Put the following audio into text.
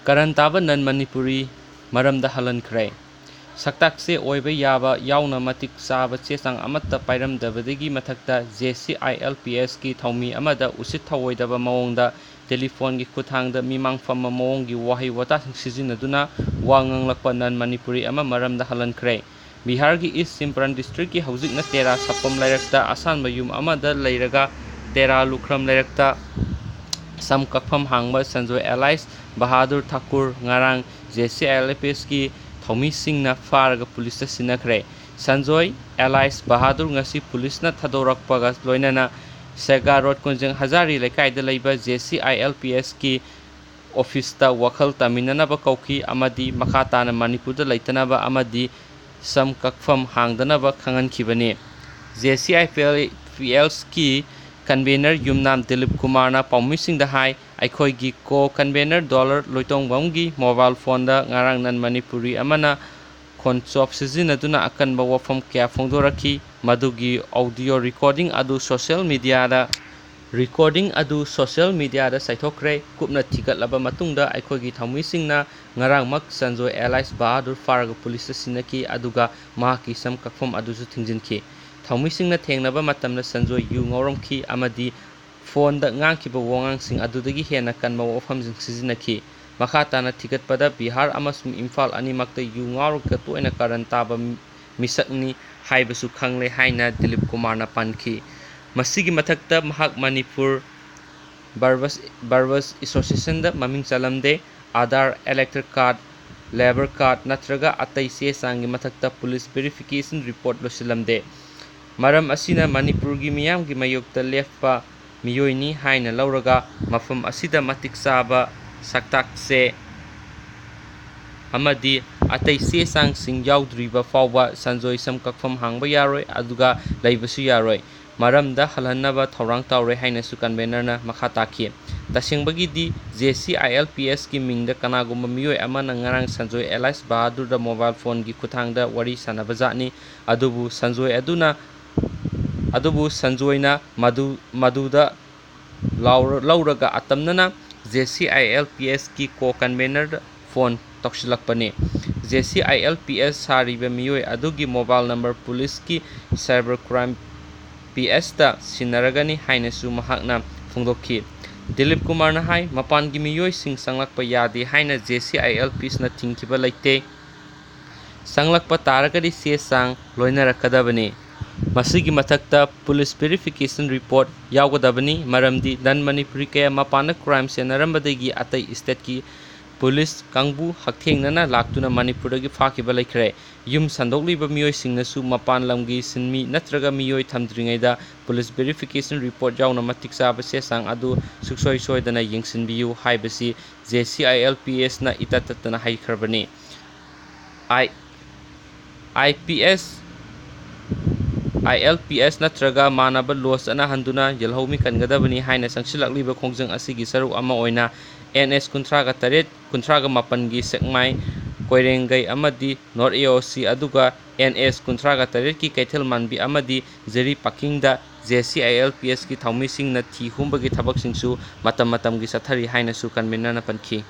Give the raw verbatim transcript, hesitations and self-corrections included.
ꯀꯔꯟ ꯇꯥꯕ ꯅꯟ ꯃꯅꯤꯄꯨꯔꯤ ꯃꯔꯝꯗ ꯍꯜꯍꯟꯈ꯭ꯔꯦ꯫ ꯁꯛꯇꯥꯛꯁꯦ ꯑꯣꯏꯕ ꯌꯥꯕ ꯌꯥꯎꯅ ꯃꯇꯤꯛ ꯆꯥꯕ ꯆꯦ ꯆꯥꯡ ꯑꯃꯠꯇ ꯄꯥꯏꯔꯝꯗꯕꯗꯒꯤ ꯃꯊꯛꯇ, ꯖꯦ ꯁꯤ ꯑꯥꯏ ꯑꯦꯜ ꯄꯤ ꯑꯦꯁꯀꯤ ꯊꯧꯃꯤ ꯑꯃꯗ ꯎꯁꯤꯠ ꯊꯧꯑꯣꯏꯗꯕ ꯃꯑꯣꯡꯗ ꯇꯦꯂꯤꯐꯣꯟꯒꯤ ꯈꯨꯠꯊꯥꯡꯗ ꯃꯤꯃꯥꯡ ꯐꯝꯕ ꯃꯑꯣꯡꯒꯤ ꯋꯥꯍꯩ ꯋꯥꯇꯥꯁꯤꯡ ꯁꯤꯖꯤꯟꯅꯗꯨꯅ ꯋꯥ ꯉꯥꯡꯂꯛꯄ ꯅꯟ ꯃꯅꯤꯄꯨꯔꯤ ꯑꯃ ꯃꯔꯝꯗ ꯍꯜꯍꯟꯈ꯭ꯔꯦ꯫ ꯕꯤꯍꯥꯔꯒꯤ ꯏꯁ ꯁꯤꯝꯄ꯭ꯔꯟ ꯗꯤꯁꯇ꯭ꯔꯤꯛꯀꯤ ꯍꯧꯖꯤꯛꯅ ꯇꯦꯔꯥ ꯁꯥꯄꯝ ꯂꯩꯔꯛꯇ ꯑꯁꯥꯟꯕ ꯌꯨꯝ ꯑꯃꯗ ꯂꯩꯔꯒ ꯇꯦꯔꯥ ꯂꯨꯈ꯭ꯔꯝ ꯂꯩꯔꯛꯇ ꯁꯝ ꯀꯛꯐꯝ ꯍꯥꯡꯕ ꯁꯟꯖꯣꯏ ꯑꯦꯂꯥꯏꯁ ꯕꯍꯥꯗꯨꯔ ꯊꯥꯀꯨꯔ ꯉꯔꯥꯡ ꯖꯦ ꯁꯤ ꯑꯥꯏ ꯑꯦꯜ ꯄꯤ ꯑꯦꯁꯀꯤ ꯊꯧꯃꯤꯁꯤꯡꯅ ꯐꯥꯔꯒ ꯄꯨꯂꯤꯁꯇ ꯁꯤꯟꯅꯈ꯭ꯔꯦ꯫ ꯁꯟꯖꯣꯏ ꯑꯦꯂꯥꯏꯁ ꯕꯍꯥꯗꯨꯔ ꯉꯁꯤ ꯄꯨꯂꯤꯁꯅ ꯊꯥꯗꯣꯔꯛꯄꯒ ꯂꯣꯏꯅꯅ ꯁꯦꯒꯥ ꯔꯣꯗ ꯀꯣꯟꯖꯦꯡ ꯍꯖꯥꯔꯤ ꯂꯩꯀꯥꯏꯗ ꯂꯩꯕ ꯖꯦ ꯁꯤ ꯑꯥꯏ ꯑꯦꯜ ꯄꯤ ꯑꯦꯁꯀꯤ ꯑꯣꯐꯤꯁꯇ ꯋꯥꯈꯜ ꯇꯥꯃꯤꯟꯅꯅꯕ ꯀꯧꯈꯤ ꯑꯃꯗꯤ ꯃꯈꯥ ꯇꯥꯅ ꯃꯅꯤꯄꯨꯔꯗ ꯂꯩꯇꯅꯕ ꯑꯃꯗꯤ ꯁꯝ ꯀꯛꯐꯝ ꯍꯥꯡꯗꯅꯕ ꯈꯪꯍꯟꯈꯤꯕꯅꯤ꯫ J C I P L, P ꯑꯦꯜꯁꯀꯤ ꯀꯟꯚꯦꯅꯔ ꯌꯨꯝꯅꯥꯝ ꯗꯤꯂꯤꯞ ꯀꯨꯃꯥꯔꯅ ꯄꯥꯎꯃꯤꯁꯤꯡꯗ ꯍꯥꯏ, ꯑꯩꯈꯣꯏꯒꯤ ꯀꯣ ꯀꯟꯚꯦꯅꯔ ꯗꯣꯂꯔ ꯂꯣꯏꯇꯣꯡꯕꯝꯒꯤ ꯃꯣꯕꯥꯏꯜ ꯐꯣꯟꯗ ꯉꯔꯥꯡ ꯅꯟ ꯃꯅꯤꯄꯨꯔꯤ ꯑꯃꯅ ꯈꯣꯟꯆꯣꯞ ꯁꯤꯖꯤꯟꯅꯗꯨꯅ ꯑꯀꯟꯕ ꯋꯥꯐꯝ ꯀꯌꯥ ꯐꯣꯡꯗꯣꯔꯛꯈꯤ꯫ ꯃꯗꯨꯒꯤ ꯑꯣꯗꯤꯑꯣ ꯔꯦꯀꯣꯔꯗꯤꯡ ꯑꯗꯨ ꯁꯣꯁꯤꯌꯦꯜ ꯃꯤꯗꯤꯌꯥꯗ, ꯔꯦꯀꯣꯔꯗꯤꯡ ꯑꯗꯨ ꯁꯣꯁꯤꯌꯦꯜ ꯃꯤꯗꯤꯌꯥꯗ ꯆꯥꯏꯊꯣꯛꯈ꯭ꯔꯦ꯫ ꯀꯨꯞꯅ ꯊꯤꯒꯠꯂꯕ ꯃꯇꯨꯡꯗ ꯑꯩꯈꯣꯏꯒꯤ ꯊꯧꯃꯤꯁꯤꯡꯅ ꯉꯔꯥꯡꯃꯛ ꯁꯟꯖꯣꯏ ꯑꯦꯂꯥꯏꯁ ꯕꯍꯥꯗꯨꯔ ꯐꯥꯔꯒ ꯄꯨꯂꯤꯁꯇ ꯁꯤꯟꯅꯈꯤ, ꯑꯗꯨꯒ ꯃꯍꯥꯛꯀꯤ ꯁꯝ ꯀꯛꯐꯝ ꯑꯗꯨꯁꯨ ꯊꯤꯡꯖꯤꯟꯈꯤ꯫ ꯊꯧꯃꯤꯁꯤꯡꯅ ꯊꯦꯡꯅꯕ ꯃꯇꯝꯗ ꯁꯟꯖꯣꯏ ꯌꯨ ꯉꯥꯎꯔꯝꯈꯤ ꯑꯃꯗꯤ ꯐꯣꯟꯗ ꯉꯥꯡꯈꯤꯕ ꯋꯥꯉꯥꯡꯁꯤꯡ ꯑꯗꯨꯗꯒꯤ ꯍꯦꯟꯅ ꯀꯟꯕ ꯋꯥꯐꯝꯁꯤꯡ ꯁꯤꯖꯤꯟꯅꯈꯤ꯫ ꯃꯈꯥ ꯇꯥꯅ ꯊꯤꯒꯠꯄꯗ, ꯕꯤꯍꯥꯔ ꯑꯃꯁꯨꯡ ꯏꯝꯐꯥꯜ ꯑꯅꯤꯃꯛꯇ ꯌꯨ ꯉꯥꯎꯔꯒ ꯇꯣꯏꯅ ꯀꯥꯔꯟ ꯇꯥꯕ ꯃꯤꯁꯛꯅꯤ ꯍꯥꯏꯕꯁꯨ ꯈꯪꯂꯦ ꯍꯥꯏꯅ ꯗꯤꯂꯤꯞ ꯀꯨꯃꯥꯔꯅ ꯄꯟꯈꯤ꯫ ꯃꯁꯤꯒꯤ ꯃꯊꯛꯇ ꯃꯍꯥꯛ ꯃꯅꯤꯄꯨꯔ ꯕꯥꯔꯕꯔꯁ, ꯕꯥꯔꯕꯔꯁ ꯑꯦꯁꯣꯁꯤꯌꯦꯁꯟꯗ ꯃꯃꯤꯡ ꯆꯜꯂꯝꯗꯦ꯫ ꯑꯥꯙꯥꯔ, ꯏꯂꯦꯛꯇꯔ ꯀꯥꯔꯗ, ꯂꯦꯕꯔ ꯀꯥꯔꯗ ꯅꯠꯇ꯭ꯔꯒ ꯑꯇꯩ ꯆꯦ ꯆꯥꯡꯒꯤ ꯃꯊꯛꯇ ꯄꯨꯂꯤꯁ ꯚꯦꯔꯤꯐꯤꯀꯦꯁꯟ ꯔꯤꯄꯣꯔꯠ ꯂꯣꯏꯁꯤꯜꯂꯝꯗꯦ꯫ ꯃꯔꯝ ꯑꯁꯤꯅ ꯃꯅꯤꯄꯨꯔꯒꯤ ꯃꯤꯌꯥꯝꯒꯤ ꯃꯥꯌꯣꯛꯇ ꯂꯦꯞꯄ ꯃꯤꯑꯣꯏꯅꯤ ꯍꯥꯏꯅ ꯂꯧꯔꯒ ꯃꯐꯝ ꯑꯁꯤꯗ ꯃꯇꯤꯛ ꯆꯥꯕ ꯁꯛꯇꯥꯛꯁꯦ ꯑꯃꯗꯤ ꯑꯇꯩ ꯆꯦ ꯆꯥꯡꯁꯤꯡ ꯌꯥꯎꯗ꯭ꯔꯤꯕ ꯐꯥꯎꯕ ꯁꯟꯖꯣꯏ ꯁꯝ ꯀꯛꯐꯝ ꯍꯥꯡꯕ ꯌꯥꯔꯣꯏ, ꯑꯗꯨꯒ ꯂꯩꯕꯁꯨ ꯌꯥꯔꯣꯏ꯫ ꯃꯔꯝꯗ ꯍꯜꯍꯟꯅꯕ ꯊꯧꯔꯥꯡ ꯇꯧꯔꯦ ꯍꯥꯏꯅꯁꯨ ꯀꯟꯚꯦꯅꯔꯅ ꯃꯈꯥ ꯇꯥꯈꯤ꯫ ꯇꯁꯦꯡꯕꯒꯤꯗꯤ ꯖꯦ ꯁꯤ ꯑꯥꯏ ꯑꯦꯜ ꯄꯤ ꯑꯦꯁꯀꯤ ꯃꯤꯡꯗ ꯀꯅꯥꯒꯨꯝꯕ ꯃꯤꯑꯣꯏ ꯑꯃꯅ ꯉꯔꯥꯡ ꯁꯟꯖꯣꯏ ꯑꯦꯂꯥꯏꯁ ꯕꯍꯥꯗꯨꯔꯗ ꯃꯣꯕꯥꯏꯜ ꯐꯣꯟꯒꯤ ꯈꯨꯠꯊꯥꯡꯗ ꯋꯥꯔꯤ ꯁꯥꯟꯅꯕ ꯖꯥꯠꯅꯤ꯫ ꯑꯗꯨꯕꯨ ꯁꯟꯖꯣꯏ ꯑꯗꯨꯅ, ꯑꯗꯨꯕꯨ ꯁꯟꯖꯣꯏꯅ ꯃꯗꯨ, ꯃꯗꯨꯗ ꯂꯥꯎꯔ-, ꯂꯧꯔꯒ ꯑꯇꯝꯅꯅ ꯖꯦ ꯁꯤ ꯑꯥꯏ ꯑꯦꯜ ꯄꯤ ꯑꯦꯁꯀꯤ ꯀꯣ ꯀꯟꯚꯦꯅꯔꯗ ꯐꯣꯟ ꯇꯧꯁꯤꯜꯂꯛꯄꯅꯤ꯫ ꯖꯦ ꯁꯤ ꯑꯥꯏ ꯑꯦꯜ ꯄꯤ ꯑꯦꯁ ꯁꯥꯔꯤꯕ ꯃꯤꯑꯣꯏ ꯑꯗꯨꯒꯤ ꯃꯣꯕꯥꯏꯜ ꯅꯝꯕꯔ ꯄꯨꯂꯤꯁꯀꯤ ꯁꯥꯏꯕꯔ ꯀ꯭ꯔꯥꯏꯝ ꯄꯤ ꯑꯦꯁꯇ ꯁꯤꯟꯅꯔꯒꯅꯤ ꯍꯥꯏꯅꯁꯨ ꯃꯍꯥꯛꯅ ꯐꯣꯡꯗꯣꯛꯈꯤ꯫ ꯗꯤꯂꯤꯞ ꯀꯨꯃꯥꯔꯅ ꯍꯥꯏ, ꯃꯄꯥꯟꯒꯤ ꯃꯤꯑꯣꯏꯁꯤꯡ ꯆꯪꯂꯛꯄ ꯌꯥꯗꯦ ꯍꯥꯏꯅ ꯖꯦ ꯁꯤ ꯑꯥꯏ ꯑꯦꯜ ꯄꯤ ꯑꯦꯁꯅ ꯊꯤꯡꯈꯤꯕ ꯂꯩꯇꯦ꯫ ꯆꯪꯂꯛꯄ ꯇꯥꯔꯒꯗꯤ ꯆꯦ ꯆꯥꯡ ꯂꯣꯏꯅꯔꯛꯀꯗꯕꯅꯤ꯫ ꯃꯁꯤꯒꯤ ꯃꯊꯛꯇ ꯄꯨꯂꯤꯁ ꯚꯦꯔꯤꯐꯤꯀꯦꯁꯟ ꯔꯤꯄꯣꯔꯠ ꯌꯥꯎꯒꯗꯕꯅꯤ, ꯃꯔꯝꯗꯤ ꯅꯟ ꯃꯅꯤꯄꯨꯔꯤ ꯀꯌꯥ ꯃꯄꯥꯟꯗ ꯀ꯭ꯔꯥꯏꯝ ꯁꯦꯟꯅꯔꯝꯕꯗꯒꯤ ꯑꯇꯩ ꯁ꯭ꯇꯦꯠꯀꯤ ꯄꯨꯂꯤꯁ ꯀꯥꯡꯕꯨ ꯍꯛꯊꯦꯡꯅꯅ ꯂꯥꯛꯇꯨꯅ ꯃꯅꯤꯄꯨꯔꯗꯒꯤ ꯐꯥꯈꯤꯕ ꯂꯩꯈ꯭ꯔꯦ꯫ ꯌꯨꯝ ꯁꯟꯗꯣꯛꯂꯤꯕ ꯃꯤꯑꯣꯏꯁꯤꯡꯅꯁꯨ ꯃꯄꯥꯟ ꯂꯝꯒꯤ ꯁꯤꯟꯃꯤ ꯅꯠꯇ꯭ꯔꯒ ꯃꯤꯑꯣꯏ ꯊꯝꯗ꯭ꯔꯤꯉꯩꯗ ꯄꯨꯂꯤꯁ ꯚꯦꯔꯤꯐꯤꯀꯦꯁꯟ ꯔꯤꯄꯣꯔꯠ ꯌꯥꯎꯅ ꯃꯇꯤꯛ ꯆꯥꯕ ꯆꯦ ꯆꯥꯡ ꯑꯗꯨ ꯁꯨꯡꯁꯣꯏ ꯁꯣꯏꯗꯅ ꯌꯦꯡꯁꯤꯟꯕꯤꯌꯨ ꯍꯥꯏꯕꯁꯤ ꯖꯦ ꯁꯤ ꯑꯥꯏ ꯑꯦꯜ ꯄꯤ ꯑꯦꯁꯅ ꯏꯇꯠ ꯇꯠꯇꯅ ꯍꯥꯏꯈ꯭ꯔꯕꯅꯤ꯫ ꯑꯥꯏ, I P S, I L P S ꯅꯠꯇ꯭ꯔꯒ ꯃꯥꯟꯅꯕ ꯂꯣ ꯆꯠꯅꯍꯟꯗꯨꯅ ꯌꯦꯜꯍꯧꯃꯤ ꯀꯟꯒꯗꯕꯅꯤ ꯍꯥꯏꯅ ꯆꯪꯁꯤꯜꯂꯛꯂꯤꯕ ꯈꯣꯡꯖꯪ ꯑꯁꯤꯒꯤ ꯁꯔꯨꯛ ꯑꯃ ꯑꯣꯏꯅ ꯑꯦꯟ ꯑꯦꯁ ꯀꯨꯟꯊ꯭ꯔꯥꯒ ꯇꯔꯦꯠ, ꯀꯨꯟꯊ꯭ꯔꯥꯒ ꯃꯥꯄꯟꯒꯤ ꯁꯦꯛꯃꯥꯏ, ꯀꯣꯏꯔꯦꯡꯒꯩ ꯑꯃꯗꯤ ꯅꯣꯔꯠ ꯑꯦ ꯑꯣ ꯁꯤ, ꯑꯗꯨꯒ ꯑꯦꯟ ꯑꯦꯁ ꯀꯨꯟꯊ꯭ꯔꯥꯒ ꯇꯔꯦꯠꯀꯤ ꯀꯩꯊꯦꯜ ꯃꯥꯟꯕꯤ ꯑꯃꯗꯤ ꯖꯤꯔꯤ ꯄꯥꯀꯤꯡꯗ ꯖꯦ ꯁꯤ ꯑꯥꯏ ꯑꯦꯜ ꯄꯤ ꯑꯦꯁꯀꯤ ꯊꯧꯃꯤꯁꯤꯡꯅ ꯊꯤ ꯍꯨꯝꯕꯒꯤ ꯊꯕꯛꯁꯤꯡꯁꯨ ꯃꯇꯝ ꯃꯇꯝꯒꯤ ꯆꯠꯊꯔꯤ ꯍꯥꯏꯅꯁꯨ ꯀꯟꯚꯦꯅꯔꯅ ꯄꯟꯈꯤ꯫